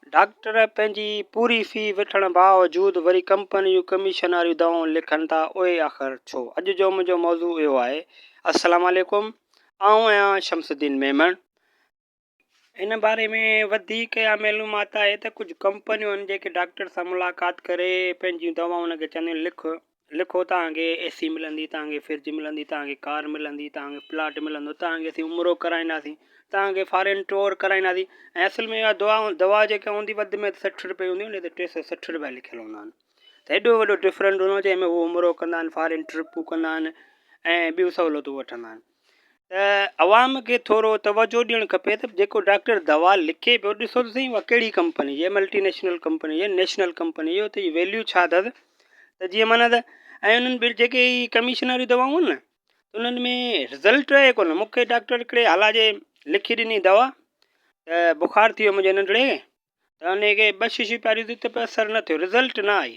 Doctor پنهنجي پوري في وٺڻ باوجود وري ڪمپني جون ڪميشن واريون دوائون لکن ٿا اهي آخر ڇو؟ اڄ جو منهنجو موضوع اهو آهي. السلام عليڪم آئون آهيان شمس الدين ميمڻ. ان باري ۾ وڌيڪ اها معلومات آهي ته ڪجهه ڪمپنيون آهن جيڪي ڊاڪٽر سان ملاقات ڪري پنهنجيون دوائون ان کي چونديون آهن لک لکو توهان کي اي سي ملندي، توهان کي فرج ملندي، توهان کي ڪار ملندي، توهان کي پلاٽ ملندو، توهان کي اسين عمرو ڪرائينداسين، توهان کي فارين ٽوئر ڪرائينداسين ۽ اصل ۾ اها دعا دوا جيڪا هوندي وڌ ۾ وڌ 60 روپئي هوندي ان تي 360 روپيا لکيل هوندا آهن ته ايڏو وڏو ڊفرنٽ هوندو آهي جنهن ۾ هو عمرو ڪندا آهن فارين ٽرپون ڪندا آهن ۽ ٻيون سهولتون وٺندا آهن ته عوام کي ٿورو توجهه ڏيڻ کپي ته جيڪو ڊاڪٽر دوا لکي پيو ڏسو ته سهي اها ڪهڙي ڪمپني جي ملٽي نيشنل ڪمپني جي نيشنل ڪمپني جي اتي جي ويليو ڇا اٿس ته جيئن معنيٰ ته ۽ انهن ٻين جيڪي هي ڪميشن واريون دوائون آهن نه انهن ۾ رزلٽ آهي ڪونه مون کي ڊاڪٽر هڪڙي هالا جي لکي ڏني دوا ته بخار ٿي ويو منهنجي ننڍڙي کي ته ان کي ٻه شيشيون پياريون ته به اثر نه ٿيو رزلٽ نه آئي.